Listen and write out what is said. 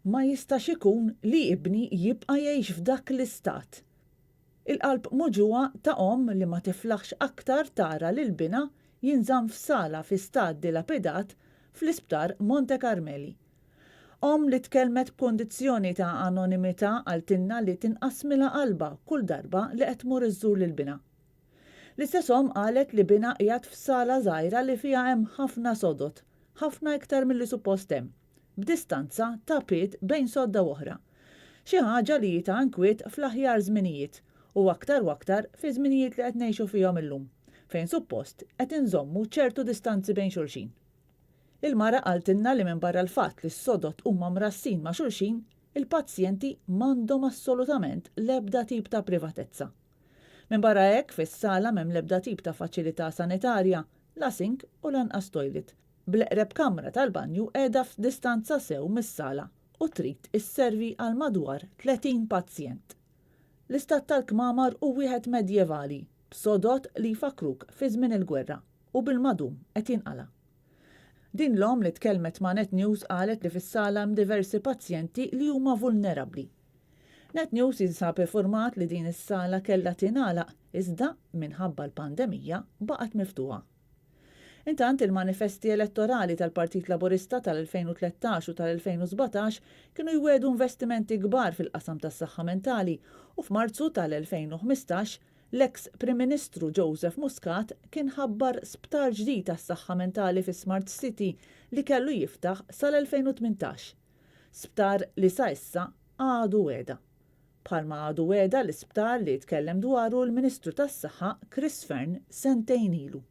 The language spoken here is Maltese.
Ma jistax ikun li ibni jibqa' jgħix f'dak l-istat. Il-qalb muġugħa ta' omm li ma tiflaħx aktar tara lil binha jinżamm f'sala fi stat dilapidat fl-Isptar Monte Carmeli. Omm li tkellmet b'kundizzjoni ta' anonimità qaltilna li tinqasmilha qalbha kull darba li qed tmur iżżur lil binha. L-istess omm qalet li binha qiegħed f'sala żgħira li fiha hemm ħafna sodod, ħafna iktar milli suppost hemm, b'distanza ta' pied bejn sodda u oħra. Xi ħaġa li hi ta' inkwiet fl-aħjar żminijiet u aktar u aktar fi żminijiet li qed ngħixu fihom illum, fejn suppost qed inżommu ċertu distanzi bejn xulxin. Il-mara qaltilna li minbarra l-fatt li s-sodod huma mrassin ma' xulxin, il-pazjenti m'għandhom assolutament l-ebda tip ta' privatezza. Minbarra hekk, fis-sala m'hemm l-ebda tip ta' faċilità sanitarja, la sink u lanqas toilet, bl-eqreb kamra tal-banju qiegħda f'distanza sew mis-sala u trid isservi għal madwar 30 pazjent. L-istat tal-kmamar hu wieħed medjevali, b'sodod li jfakkruk fi żmien il-gwerra u bil-madum qed jinqala'. Din l-omm li tkellmet ma' Net News qalet li fis-sala hemm diversi pazjenti li huma vulnerabbli. Net News jinsab ifurmat li din is-sala kellha tingħalaq iżda minħabba l-pandemija baqgħet miftuħa. Intant il-manifesti elettorali tal-Partit Laburista tal-2013 u tal-2017 kienu jwiegħdu investimenti kbar fil-qasam tas-saħħa mentali u f'Marzu tal-2015 L-eks Prim Ministru Joseph Muscat kien ħabbar sptar ġdid għas-saħħa mentali fi Smart City li kellu jiftaħ sal-2018. Sptar li sa issa għadu wegħda. Bħalma għadu wegħda l-isptar li tkellem dwaru l-Ministru tas-Saħħa Chris Fearne sentejn ilu.